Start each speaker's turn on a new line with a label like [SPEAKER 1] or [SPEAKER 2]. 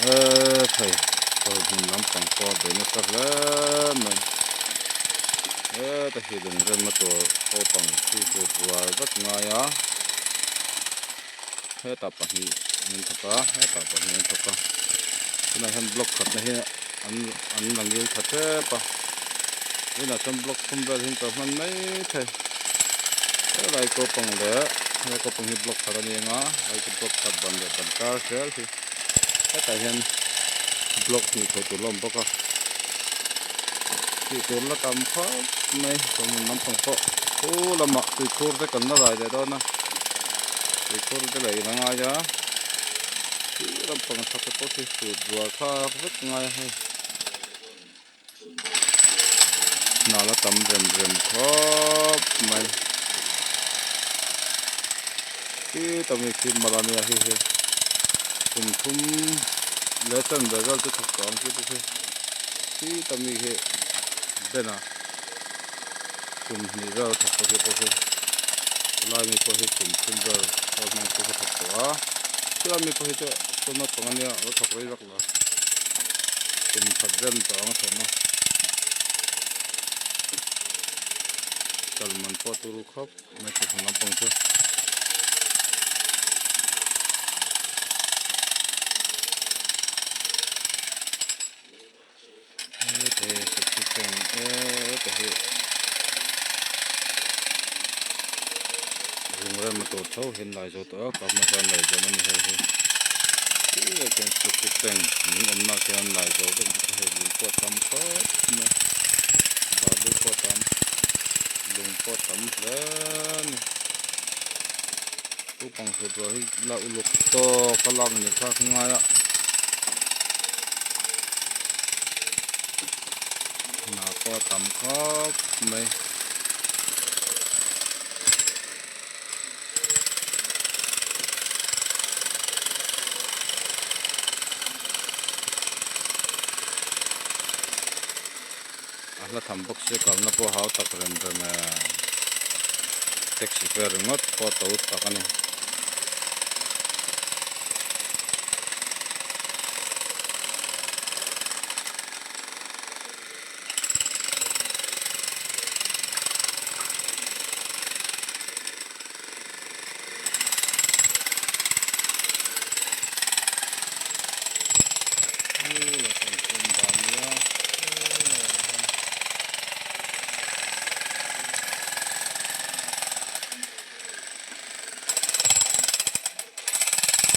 [SPEAKER 1] Eee thei chawlhhmun lampang pawh a bei nasa hle mai heta hi lungremna tur naupang khi hrut rual vek ngai a hetah pahnih an thawk a hetah pahnih an thawk a tunah hian block khatna hi an an la ngil tha tep a tunah chuan block thum vel hi an kal hman mai thei helai ko pang leh helai ko pang hi block khat a ni ang a helai chu block khat ban leh ban kar zel hi hetah hian block hnih thei tur la awm bawk a tih tur la tam khawp mai chawhmun lampang pawh khu lamah tuikhur te kan la rai leh dawn a tuikhur te leh in a ngai a khi lampang tha te pawh khi hrut rual thlak vek ngai a hei hna la tam rem rem khawp mai khi tami khi mal ania hei hi kum thum leh chanve vel chu thawk tawh ang chi pawh khi khi tami hi ben a kum hnih vel a thawk tawh khi pawh khi helai mi pawh hi kum thum vel kal hmang pawh hi a thawk tawh a chulai mi pawh hi chu school naupang ania a lo thawk rei vak lo kum khat rem tawh ang a thawhna kal man pawh turu khawp mai chu hnung lampang chu. Lungrem a tur tho hian lai zo tawh a ka hmasa an lai zawm a ni hei hi khi ah khian septic tank lung awmna ah khian an lai zo vek bawk a hei lung pawh a tam khawp mai balu pawh a tam lung pawh a tam hle a ni naupang hrut rual hi la uluk tawk a lak ni thlak ngai a hna pawh a tam khawp mai. A hla tham bawk sia kalna pawh hau tak rem rem e taxi fare ringawt pawh to tak a ni.